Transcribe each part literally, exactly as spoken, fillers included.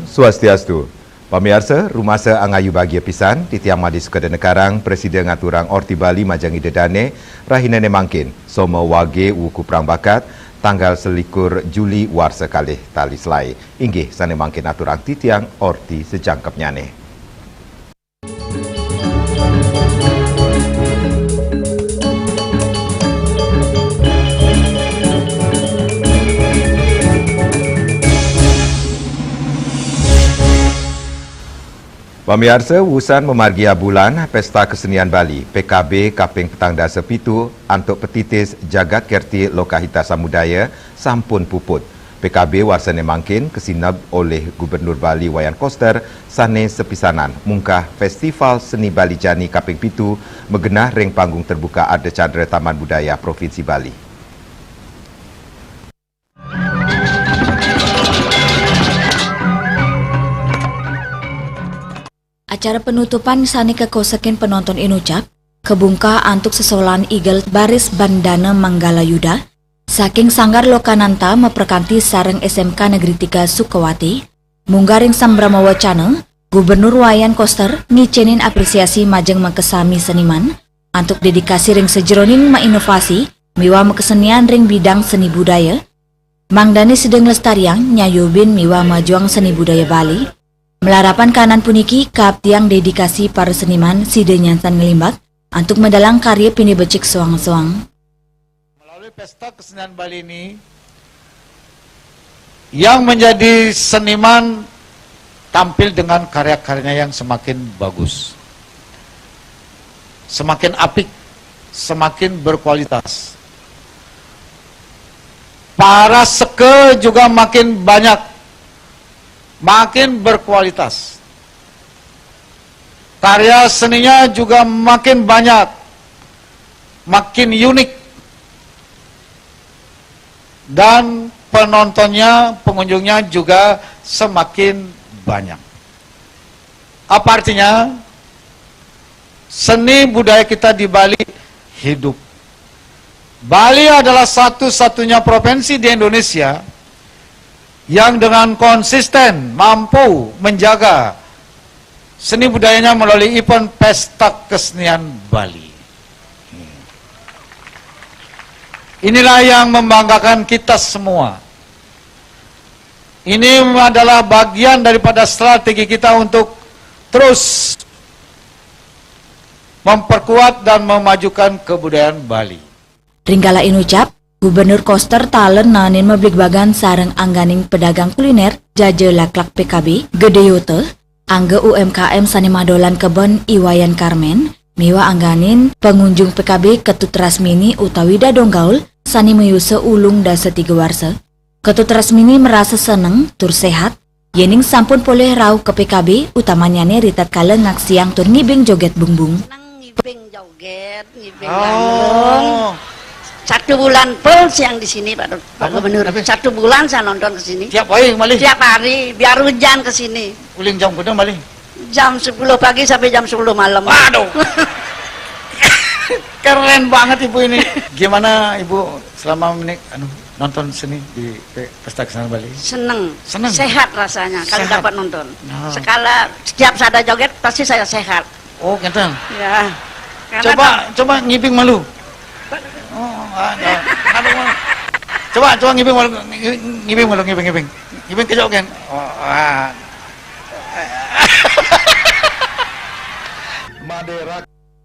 Swastiastu. Pamiarsa, rumasa angayu bagia pisan, titiang Made Sukadana Karang, prasida ngaturang Orti Bali majeng Ida Dane, rahinane mangkin, soma wage wuku prang bakat, tanggal selikur Juli warsa kalih tali selae. Inggih sane mangkin aturang titiang Orti sajangkepnyane. Pamiarsa, wusan mamargi abulan, Pesta Kesenian Bali, P K B, kaping petang dasa pitu, antuk petitis Jagat Kerti Lokahita Samudaya sampun puput. P K B warsane mangkin kasineb olih Gubernur Bali Wayan Koster sane sepisanan mungkah Festival Seni Bali Jani kaping pitu magenah ring Panggung Terbuka Ardha Candra Taman Budaya Provinsi Bali. Acara penutupan sane kakosekin penonton inucap, kabungkah antuk sesolan igel baris bandana Manggala Yuda, saking Sanggar Lokananta maprakanti sareng S M K Negeri Tiga Sukawati, munggah ring sambrama wacana, Gubernur Wayan Koster ngicenin apresiasi majeng makasami seniman, antuk dedikasi ring sajeroning mainovasi miwah makasenian ring bidang seni budaya, mangdane sida nglestariang, nyayubin miwah majuang seni budaya Bali. Malarapan kanan puniki, kaaptiang dedikasi para seniman sida nyansan nglimbak antuk medalang karya pinih becik soang-soang. Melalui Pesta Kesenian Bali ini, yang menjadi seniman tampil dengan karya-karyanya yang semakin bagus, semakin apik, semakin berkualitas. Para seka juga makin banyak, makin berkualitas. Karya seninya juga makin banyak, makin unik, dan penontonnya, pengunjungnya juga semakin banyak. Apa artinya? Seni budaya kita di Bali hidup. Bali adalah satu-satunya provinsi di Indonesia yang dengan konsisten mampu menjaga seni budayanya melalui event Pesta Kesenian Bali. Inilah yang membanggakan kita semua. Ini adalah bagian daripada strategi kita untuk terus memperkuat dan memajukan kebudayaan Bali. Ring kala inucap, Gubernur Koster taler naenin mabligbagan sareng angganing pedagang kuliner jaja laklak P K B, Gedeyota, angga U M K M sane madolan keben I Wayan Karmen, miwah angganin pangunjung P K B Ketut Rasmini utawi Dadong Gaul sane mayusa ulung dasa tiga warsa. Ketut Rasmini marasa seneng tur sehat, yening sampun polih rauh ka P K B, utamanyane ritatkala ngaksiang tur ngibing joget bungbung. Seneng ngibing joget, ngibing dangdung. Oh. Satu bulan full siang di sini, Pak, Pak Apa? Gubernur. Apa? Satu bulan saya nonton ke sini. Tiap hari, malih? Tiap hari, biar hujan ke sini. Uling jam kuda, malih? Jam sepuluh pagi sampai jam sepuluh malam. Waduh. Keren banget Ibu ini. Gimana Ibu selama menik-, anu, nonton seni di Pe-, Pesta Kesenian Bali? Seneng. Seneng? Sehat rasanya kalau Sehat. dapat nonton. Nah. Sekala, setiap saya ada joget, pasti saya sehat. Oh, ngeten. Ya. Karena Coba, tak coba ngibing malu. Oh, ah, ah, aduh, malu. Coba, coba ngibing malu, ngi-, ngibing malu, ngibing, ngibing. Ngibing kejauh kan? Oh, ah.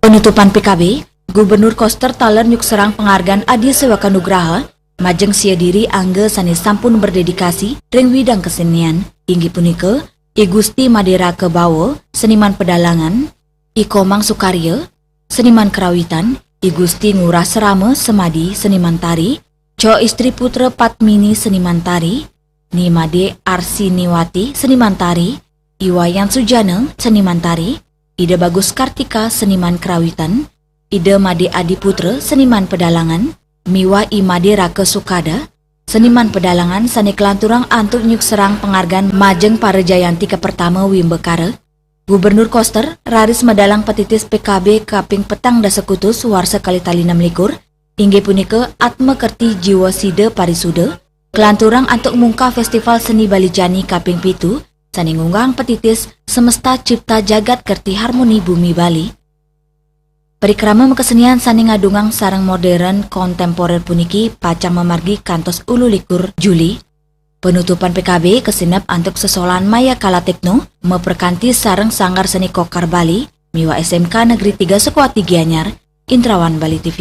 Penutupan P K B, Gubernur Koster taler nyukserang penghargaan Adi Sewaka Nugraha majeng sia diri angga sane sampun berdedikasi ring widang kesenian, inggih punika, I Gusti Made Raka Bawa, seniman pedalangan, I Komang Sukarya, seniman kerawitan, I Gusti Ngurah Serama Semadi, seniman tari, Co Istri Putra Padmini, seniman tari, Ni Made Arsiniwati, seniman tari, I Wayan Sujana, seniman tari, Ida Bagus Kartika, seniman kerawitan, Ida Made Adi Putra, seniman pedalangan, miwah I Made Raka Sukada, seniman pedalangan sane kalanturang antuk nyukserang penghargaan majeng para jayanti kapertama Wimbakara. Gubernur Koster raris medalang petitis P K B kaping petang dasa kutus warsa kalih tali nem likur, inggih punika Atma Kerti Jiwa Sida Parisuda, kalanturang antuk mungkah Festival Seni Bali Jani kaping pitu, sané ngungkapang petitis Semesta Cipta Jagat Kerti Harmoni Bumi Bali. Parikrama makasenian sané ngadungang sareng modern kontemporer puniki pacang mamargi kantos ulu likur Juli. Penutupan P K B kasineb antuk sesolahan Maya Kala Tekno, maprakanti sareng Sanggar Seni Kokar Bali, miwah S M K Negeri Tiga Sukawati Gianyar. Indrawan, Bali T V.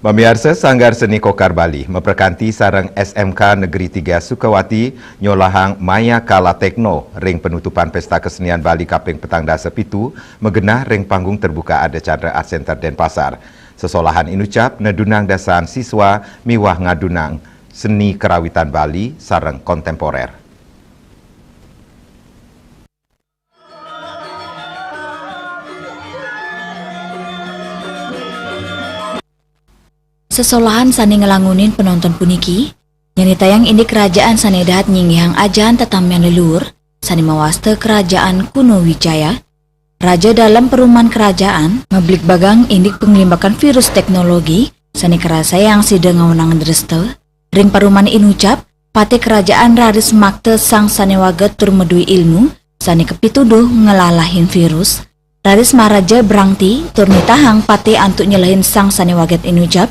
Pamiarsa, Sanggar Seni Kokar Bali maprakanti sareng S M K Negeri Tiga Sukawati nyolahang Maya Kala Tekno ring penutupan Pesta Kesenian Bali kaping petang dasa pitu magenah ring panggung terbuka Ardha Candra Art Center Denpasar. Sesolahan inucap nedunang dasan siswa miwah ngadunang seni karawitan Bali sareng kontemporer. Sesolahan sané nglangunin penonton puniki nyanitayang indik kerajaan sané dahat nyinggihang ajahan tetamian leluhur sané mawasta Kerajaan Kuno Wijaya. Raja Dalem Perumahan Kerajaan ngabligbagang indik panglimbakan virus teknologi sané karasayang sida ngawenang dresta. Ring parumahan inucap, patih kerajaan raris makta sang sané waget tur madué ilmu sané kapituduh nglalahin virus. Raris maraja brangti tur nitahang patih antuk nyelehin sang sané waget inucap,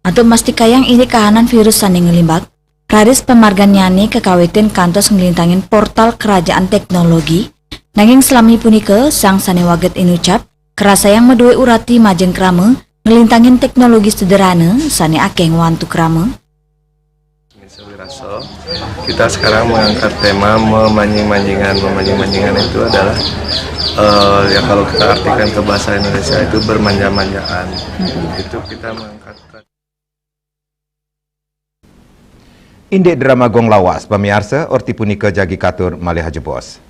antuk mastikayang indik kahanan virus sané nglimbak. Raris pamargannyané kakawitin kantos nglintangin portal kerajaan teknologi. Nanging salami punika, sang sané waget inucap karasayang madué urati majeng krama nglintangin teknologi sederhana sané akéh ngwantu krama. Kita sekarang mengangkat tema memanjing-manjingan. Memanjing-manjingan itu adalah, eh, ya, kalau kita artikan ke bahasa Indonesia itu bermanja-manjaan. Itu kita mengangkat. Indik drama Gong Lawas, pamiarsa, orti punika jagi katur malih ajebos.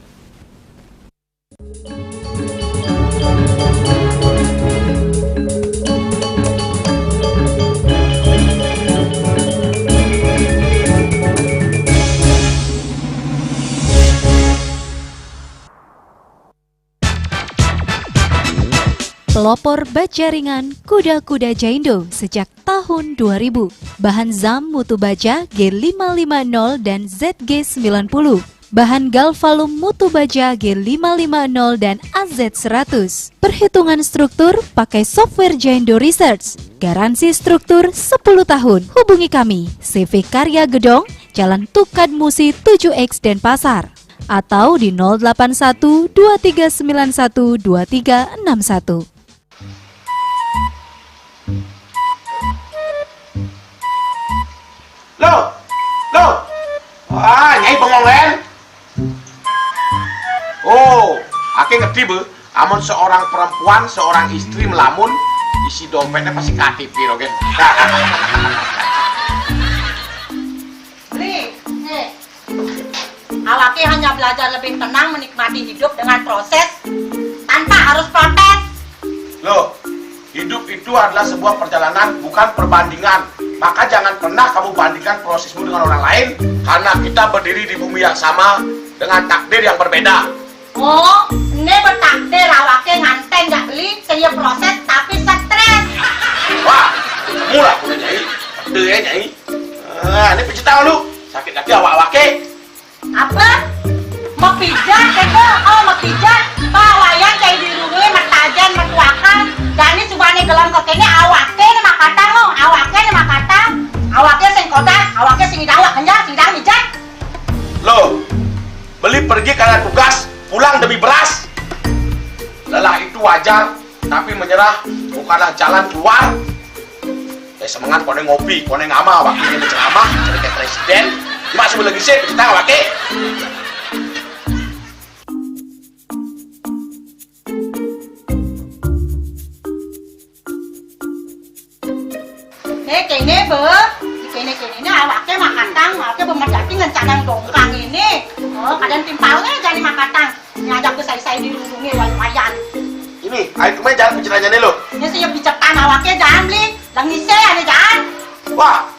Pelopor baja ringan Kuda-Kuda Jaindo sejak tahun dua ribu. Bahan zam mutu baja G lima lima nol dan Z G sembilan puluh. Bahan galvalum mutu baja G lima lima nol dan A Z seratus. Perhitungan struktur pakai software Jaindo Research. Garansi struktur sepuluh tahun. Hubungi kami, C V Karya Gedong, Jalan Tukad Musi tujuh X Denpasar. Atau di nol delapan satu dua tiga sembilan satu dua tiga enam satu. Loh, loh. Ah, Nyai bengong lén. Oh, aké ngerti, Bu. Amun seorang perempuan, seorang istri melamun, isi dompetnya pasti K T P, Rogen. Beli, nih. Awaké hanya belajar lebih tenang menikmati hidup dengan proses tanpa harus protes. Loh, hidup itu adalah sebuah perjalanan, bukan perbandingan. Maka jangan pernah kamu bandingkan prosesmu dengan orang lain, karena kita berdiri di bumi yang sama dengan takdir yang berbeda. Oh, né bertakdir awaké nganten jak beli, saya proses tapi stres. Wah, mula aku Nyai. Ada ya, Nyai. Ah, ini pijit dulu. Sakit hati awak-awaké. Apa? Mapijat, kéto? Oh, mapijat. Pak, wayan cai dirunge, matajen, matuakan. Jani subané gelem kéné, awaké né makatang, no. Awaké né makatang. Awaké sing kodak, awaké sing idang, awak kenjang, sing idang mijat. Loh, beli pergi karena tugas, pulang demi beras. Lelah itu wajar, tapi menyerah bukanlah jalan keluar. Eh, semengan koné ngopi, koné ngamal, wakilnya ceramah, jadi kayak presiden. Cuma sebelum lagi sih, kita lagi. Né kéné, Bé. Kéné-kéné né awaké makatang, awaké bemedati ngencanang dongkang ini. Oh, kadén timpalné jani makatang. Ngajak ke sai-sai dirundunge wayan-wayan. Ini, ayo kemana jalan pencetannya nih lo? Ini sih picetan awaké jangan beli. Lengise ané jangan. Wah,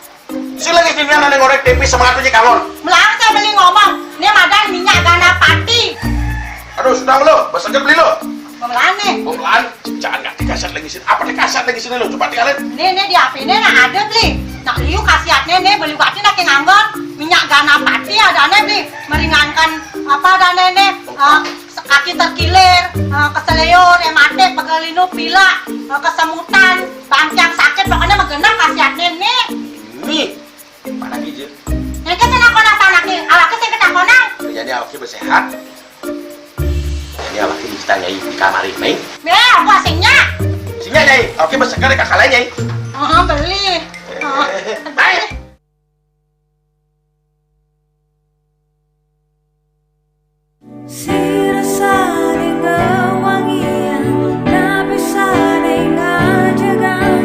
si lagi sini ané ngorek tempe sama atunya kalon. Melang saya beli ngomong, ini madan minyak gana pati. Aduh, sudah lo, besoknya beli lo. Pemelahan nih. Pemelahan, jangan ngerti kasat lagi sini. Apa nih kasat lagi sini lo? Coba tinggalin. Nih, nih di H P nih nah ada beli. Nak liu khasiatnya nih beli batin lagi nganggur. Minyak gana pati ada nih beli. Meringankan Apa adané né, eh, kaki terkilir, eh, keseleo, rematik, pegal linu, pilek, eh, kesemutan, bangkiang sakit, pokokné mah genep khasiatné né. Nih, mana Gijil? Nyai ké sing nakonang anaké, awaké sing ketakonang. Jadi awaké bersehat. Jadi awaké bisa Nyai di kamar ini. Nih, aku asingnya. Singnya Nyai, awaké berseger kakak lain Nyai. Oh, beli. Oh. Baik. Sira saling ngewangian, tapi saling ngajagan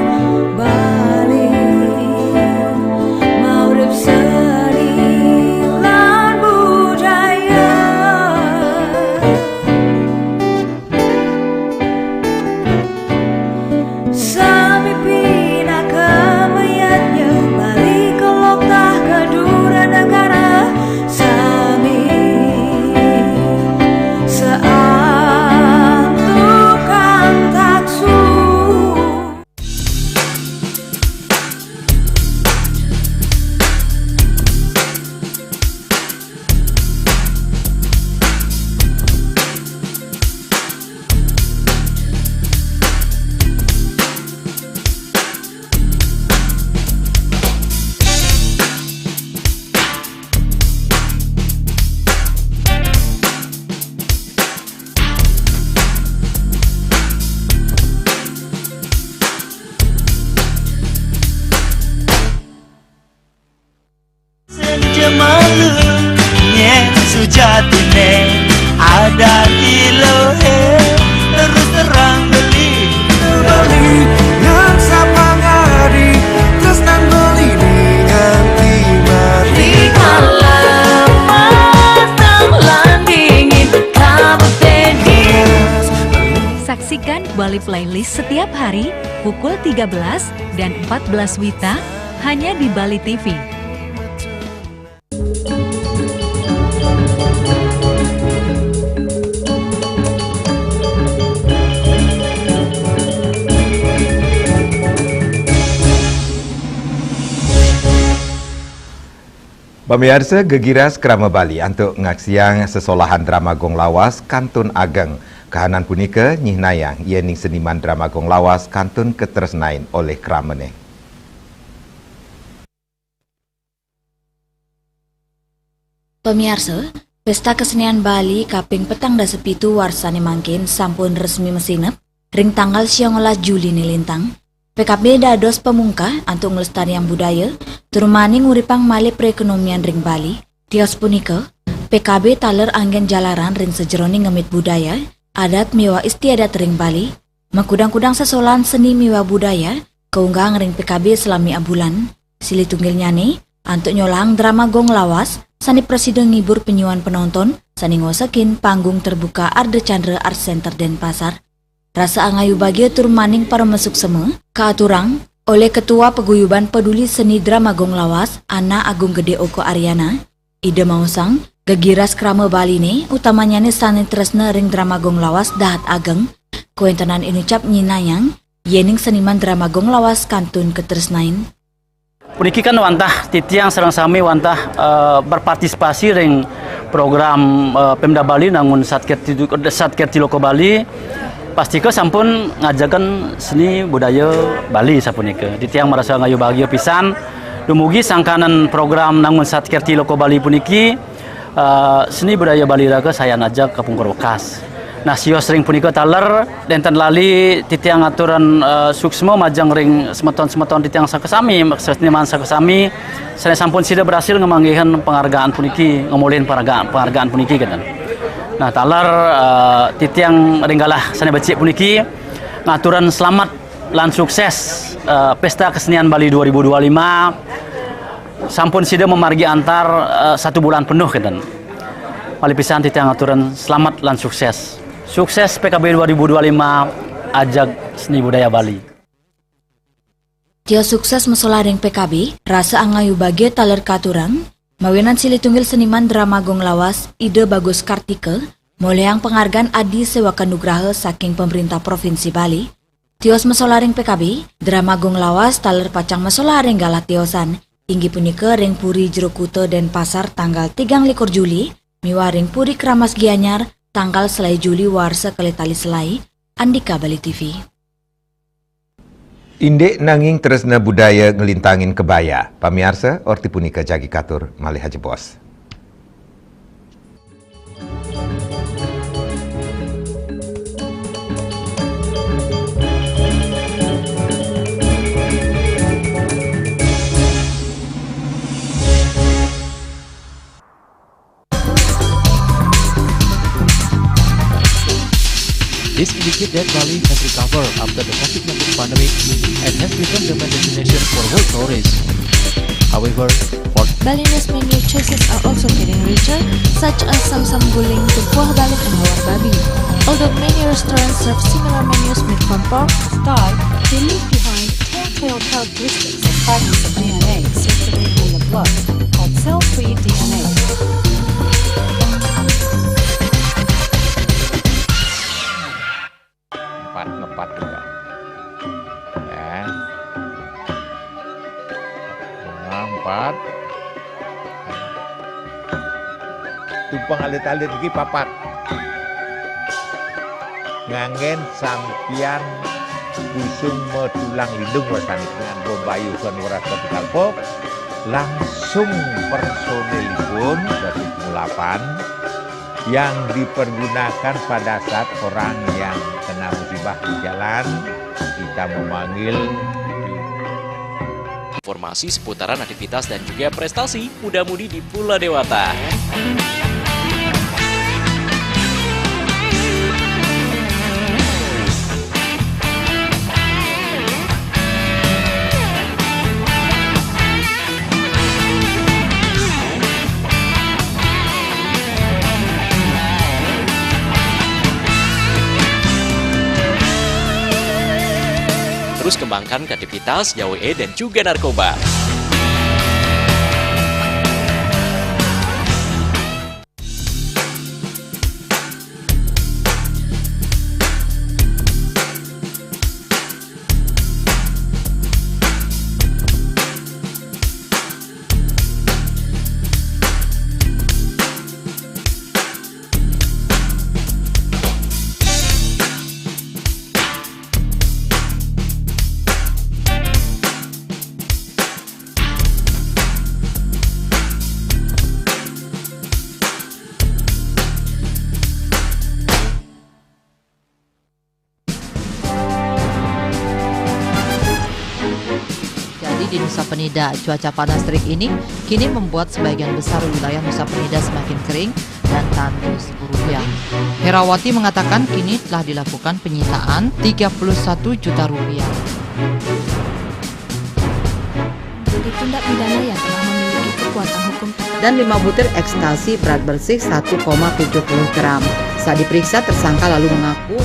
Bali. Maurip seni lan budaya. Sami pinaka mayadnya, Bali kelok tah kedura negara. Sami seantukan taksu. Senja malu, nyén sujatiné ada di lohe, terus terang beli. Bali, ngan sapangari, tresnan beli nganti mati. Rikala matang lan dingin, kabuteni. Saksikan Bali Playlist setiap hari pukul tiga belas dan empat belas wita hanya di Bali T V. Pamiarsa, gegiras krama Bali antuk ngaksiang sesolahan drama gong lawas kantun ageng. Kahanan punika nyihnayang yéning seniman drama gong lawas kantun katresnain olih kramané. Pamiarsa, Pesta Kesenian Bali kaping petang dasa pitu warsané mangkin sampun resmi masinep ring tanggal siangolas Juliné lintang. P K B dados pamungkah antuk nglestariang budaya tur maning nguripang malih perekonomian ring Bali. Tios punika, P K B taler anggén jalaran ring sajeroning ngemit budaya, adat miwah istiadat ring Bali. Makudang-kudang sesolahan seni miwah budaya kaunggahang ring P K B salami abulan. Silih tunggilnyané antuk nyolahang drama gong lawas sané prasida ngibur penyuan penonton sané ngosekin Panggung Terbuka Ardha Candra Art Center Denpasar. Rasa angayu bagia tur maning paramasuksema kaaturang olih Ketua Paguyuban Peduli Seni Drama Gong Lawas, Anak Agung Gede Oka Aryana. Ida maosang, gegiras krama Baliné, utamanyané sané tresna ring drama gong lawas dahat ageng. Kawéntenan inucap nyihnayang yéning seniman drama gong lawas kantun katresnain. Puniki kan wantah titiang sareng sami wantah, eh, berpartisipasi ring program, eh, Pemda Bali nangun Sat Kerthi, Sat Kerthi Loka Bali. Pastika sampun ngajegang seni budaya Bali sapunika. Titiang marasa angayu bagia pisan dumugi sangkaning program nangun Sat Kerthi Loka Bali puniki. Eh, seni budaya Bali raga sayan ajeg kapungkur wekas. Nah, sios ring punika taler, nénten lali titiang ngaturang, eh, suksma majeng ring semeton-semeton titiang sakasami, seniman sakasami, sané sampun sida berhasil ngamanggihin penghargaan puniki, ngamolih penghargaan, penghargaan puniki, kénten. Nah, taler, eh, titiang ring galah sané becik puniki ngaturang selamat lan sukses, eh, Pesta Kesenian Bali dua ribu dua lima. Sampun sida mamargi antar, eh, satu bulan penuh, kénten. Malih pisan titiang ngaturang selamat lan sukses. Sukses P K B dua ribu dua lima, ajeg seni budaya Bali. Tios sukses masolah ring P K B, rasa angayu bagia taler katurang, mawinan silih tunggil seniman drama gong lawas, Ida Bagus Kartika, molihang penghargaan Adi Sewaka Nugraha saking Pemerintah Provinsi Bali. Tios masolah ring P K B, drama gong lawas taler pacang masolah ring galah tiosan, inggih punika ring Puri Jero Kuta Denpasar tanggal tigang likur Juli, miwah ring Puri Kramas Gianyar, tanggal selaé Juli warsa kalih tali selaé. Andika Bali T V. Indik nanging tresna budaya nglintangin kebaya. Pamiarsa, orti punika jagi katur malih ajebos. This indicates that Bali has recovered after the COVID nineteen pandemic and has become the main destination for world tourists. However, for Balinese menu choices are also getting richer, such as samsam guling, tempuh balung, and lawar babi. Although many restaurants serve similar menus made from pork, style, they leave behind telltale characteristics of fragments of D N A circulating in the blood called cell-free D N A. Empat, ngepat juga. Ya. Bunga empat. Tumpeng alit-alit iki papat. Nganggén sampiyan busung matulang lindung, wastané nganggo mbayuhan weras kapital pop, langsung personilipun dadi pengulapan yang dipergunakan pada saat orang yang kena musibah di jalan, kita memanggil. Informasi seputaran aktivitas dan juga prestasi muda-mudi di Pulau Dewata. Terus kembangkan kreativitas, jauhi dan juga narkoba. Jadi di Nusa Penida, cuaca panas terik ini kini membuat sebagian besar wilayah Nusa Penida semakin kering dan tandus guruyang. Herawati mengatakan kini telah dilakukan penyitaan tiga puluh satu juta rupiah. Jadi tindak pidana yang telah memiliki kekuatan hukum tetap. Dan lima butir ekstasi berat bersih satu koma tujuh puluh gram. Saat diperiksa, tersangka lalu mengaku.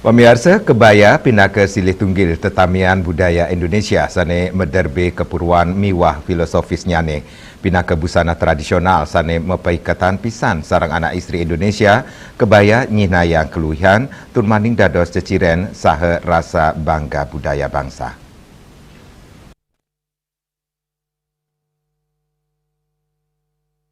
Pamiarsa, kebaya pinaka silih tunggil tetamian budaya Indonesia sané maderbé kapuruan miwah filosofisnyané. Pinaka busana tradisional sané mapaiketan pisan sareng anak istri Indonesia, kebaya nyihnayang kaluihan tur maning dados ceciren saha rasa bangga budaya bangsa.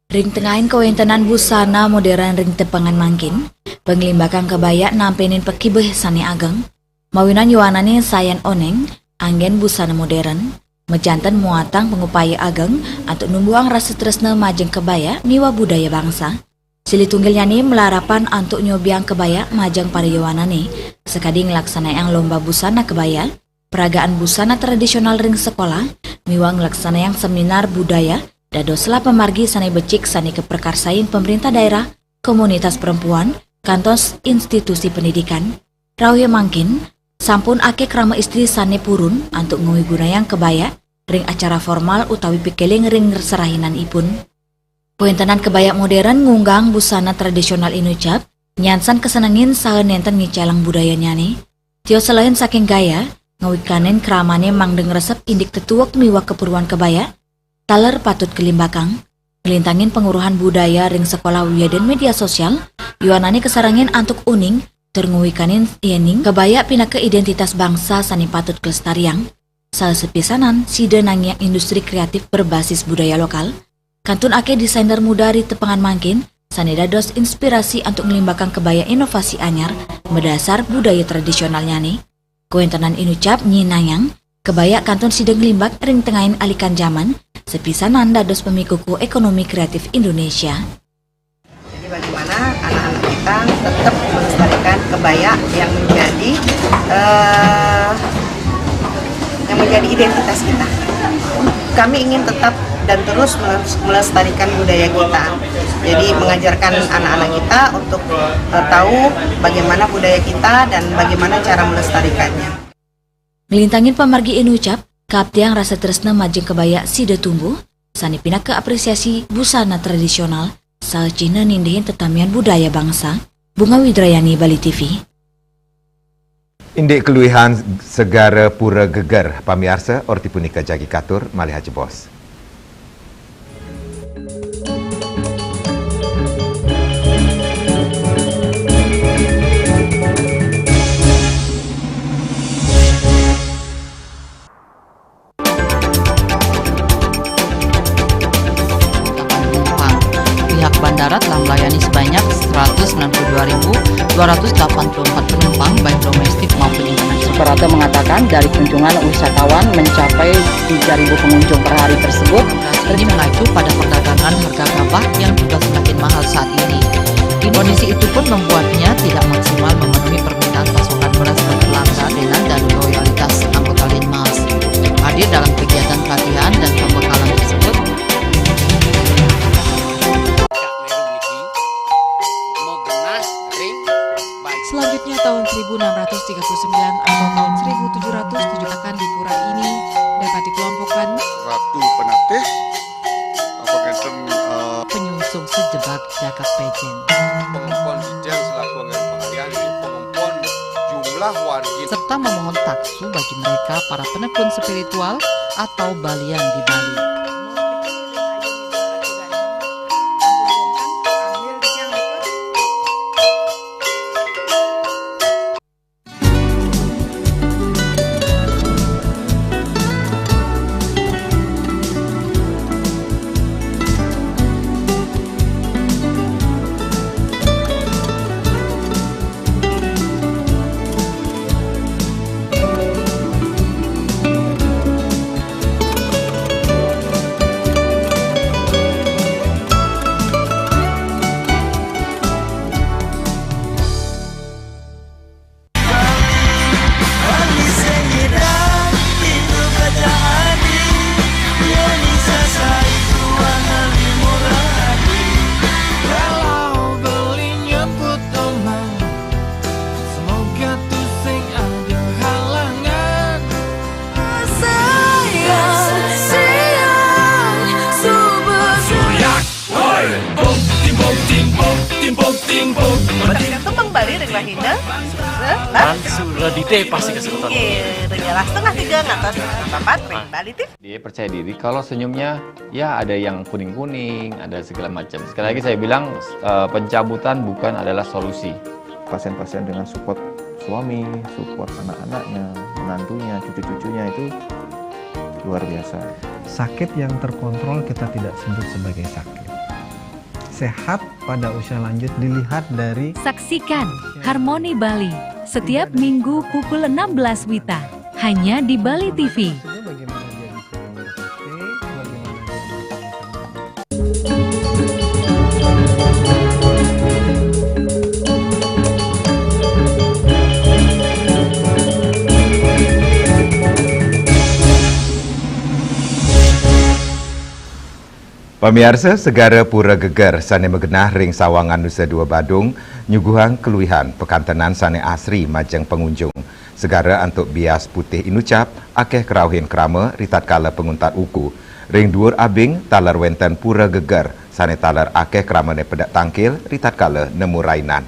Ring tengahin kawéntenan busana modern ring tepengan mangkin, panglimbakan kebaya nampénin pakibeh sané ageng, mawinan yowanané sayan onéng anggén busana modern, majanten muatang pangupaya ageng antuk numbuhang rasa tresna majeng kebaya miwah budaya bangsa. Silih tunggilnyané malarapan antuk nyobiang kebaya majeng para yowanané, sakadi nglaksanayang lomba busana kebaya, peragaan busana tradisional ring sekolah, miwah nglaksanayang seminar budaya, dados lah pamargi sané becik sané kaprakarsain pamréntah daerah, komunitas perempuan, kantos institusi pendidikan. Rauhé mangkin, sampun akéh krama istri sané purun antuk ngwigunayang kebaya ring acara formal utawi pikiling ring serahinanipun. Kawéntenan kebaya modern ngunggang busana tradisional inucap, nyansan kasenengin saha nénten ngicalang budayanyané. Tios selain saking gaya, ngawikanin kramane mangdeng resep indik tetuek miwah keperluan kebaya, taler patut kelimbakang, ngelintangin penguruhan budaya ring sekolah wiadin media sosial, yuanane kasarengin antuk uning, tur ngawikanin yening kebaya pinaka identitas bangsa sane patut kelestariang, salah sepisanan sida nangiang industri kreatif berbasis budaya lokal, kantun akeh desainer muda ri tepengan mangkin, sane dados inspirasi antuk nglimbakang kebaya inovasi anyar madasar budaya tradisionalnyane. Kawentenan Inucap nyinayang, kebaya kantun sida nglimbak ring tengahin alikan jaman, sepisanan dados pemikukuh ekonomi kreatif Indonesia. Jadi bagaimana anak-anak kita tetap melestarikan kebaya yang menjadi, eh, yang menjadi identitas kita. Kami ingin tetap dan terus meles-, melestarikan budaya kita. Jadi mengajarkan anak-anak kita untuk, eh, tahu bagaimana budaya kita dan bagaimana cara melestarikannya. Nglintangin pamargi Inucap, kaaptiang rasa tresna majeng kebaya sida tumbuh, sane pinaka apresiasi busana tradisional, saha cihna nindihin tetamian budaya bangsa. Bunga Widrayani, Bali T V. Indik keluihan Segara Pura Geger, pamiarsa, orti punika jagi katur, malih ajebos. Pihak bandara telah melayani sebanyak seratus sembilan puluh dua ribu dua ratus delapan puluh empat penumpang, baik domestik maupun internasional. Suprapto mengatakan, dari kunjungan wisatawan mencapai tiga ribu pengunjung per hari tersebut. Ini mengacu pada perdagangan harga gabah yang juga semakin mahal saat ini. Kondisi itu pun membuatnya tidak maksimal memenuhi permintaan pasokan beras ke pelanggan dan loyalitas anggota Linmas. Hadir dalam kegiatan pelatihan dan pembekalan tersebut. Selanjutnya, tahun seribu enam ratus tiga puluh sembilan atau tahun seribu tujuh ratus tujuh akan di pura ini dapat dikelompokkan Ratu Penatih, apa ngenten, eh, penyungsung sejebak jagad pejen. Pengempon dijang selaku anggaran pengalihan, ini pengempon jumlah wargi. Serta memohon taksu bagi mereka para penekun spiritual atau balian di Bali. Tembang Bali ring rahina Suredite pasti kesebutan. Iya, ring setengah tiga ngantos setengah empat ring Bali T V. Dia percaya diri kalau senyumnya, ya, ada yang kuning-kuning, ada segala macam. Sekali lagi saya bilang, eh, pencabutan bukan adalah solusi. Pasien-pasien dengan support suami, support anak-anaknya, menantunya, cucu-cucunya itu luar biasa. Sakit yang terkontrol kita tidak sebut sebagai sakit. Sehat pada usia lanjut dilihat dari. Saksikan Harmoni Bali setiap minggu pukul enam belas WITA, hanya di Bali T V. Pamiarsa, Segara Pura Geger sane magenah ring Sawangan Nusa Dua Badung nyuguhang kaluihan pakantenan sane asri majeng pangunjung. Segara antuk bias putih inucap, akeh karauhin krama ritatkala panguntat uku. Ring duur abing taler wenten pura geger sane taler akeh kramane pedak tangkil ritatkala nemu rainan.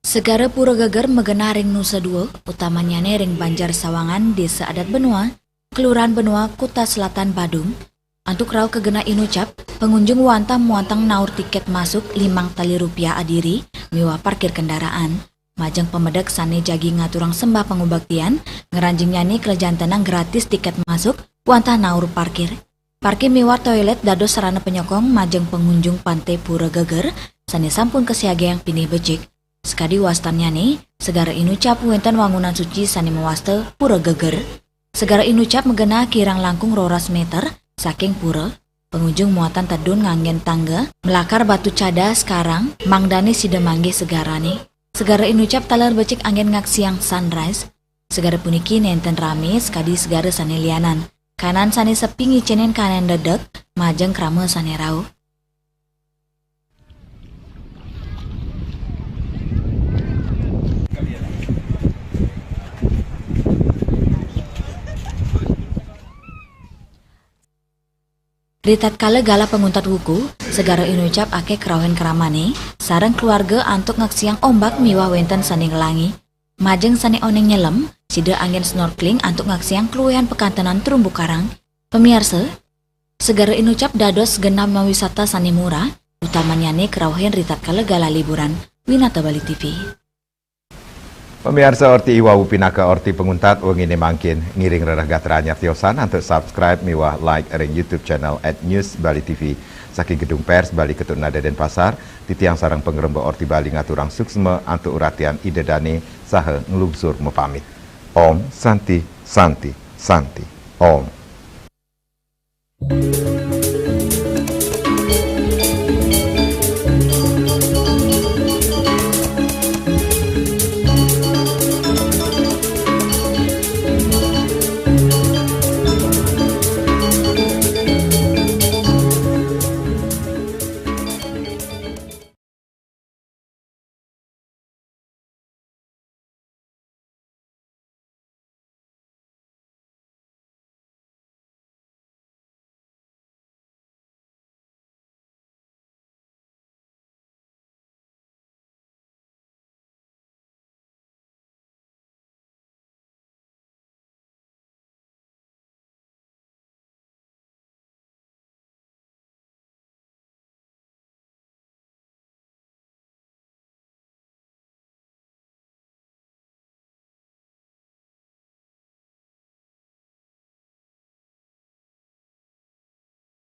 Segara Pura Geger magenah ring Nusa Dua, utamanyane ring Banjar Sawangan, Desa Adat Benua, Kelurahan Benua, Kuta Selatan, Badung. Antuk rauh kagenah inucap, pangunjung wantah muatang naur tiket masuk limang tali rupiah adiri miwah parkir kendaraan. Majeng pamedek sane jagi ngaturang sembah pangubaktian, ngranjingnyane kalajantenang gratis tiket masuk wantah naur parkir. Parkir miwah toilet dados sarana panyokong majeng pangunjung Pante Pura Geger sane sampun kasiagiang pinih becik. Sakadi wastannyane, Segara Inucap wenten wangunan suci sane mawasta Pura Geger. Segara Inucap magenah kirang langkung roras meter saking pura. Pangunjung muatang tedun nganggen tangga, malakar batu cadas karang, mangdane sida manggih segarane. Segara Inucap taler becik anggen ngaksiang sunrise. Segara puniki nenten rame sakadi segara sane lianan. Kahanan sane sepi ngicenin kahanan dedek, majeng krama sane rauh. Ritatkala galah panguntat wuku, Segara Inucap akeh krauhin kramane, sareng keluarga antuk ngaksiang ombak miwah wenten sane nglangi. Majeng sane oneng nyelem, sida anggen snorkeling antuk ngaksiang kaluihan pakantenan terumbu karang. Pamiarsa, Segara Inucap dados genah mawisata sane murah, utamanyane krauhin ritatkala galah liburan. Winata Bali T V. Pamiarsa, orti iwau pinaka orti panguntat wengine mangkin. Ngiring rereh gatra nyar tiosan antuk subscribe miwah like ring YouTube channel at News Bali T V. Saking Gedung Pers Bali Ketuk Nada Denpasar, titiang sareng pangremba Orti Bali ngaturang suksma antuk uratian Ida Dane saha nglungsur mapamit. Om Santi, Santi, Santi. Om.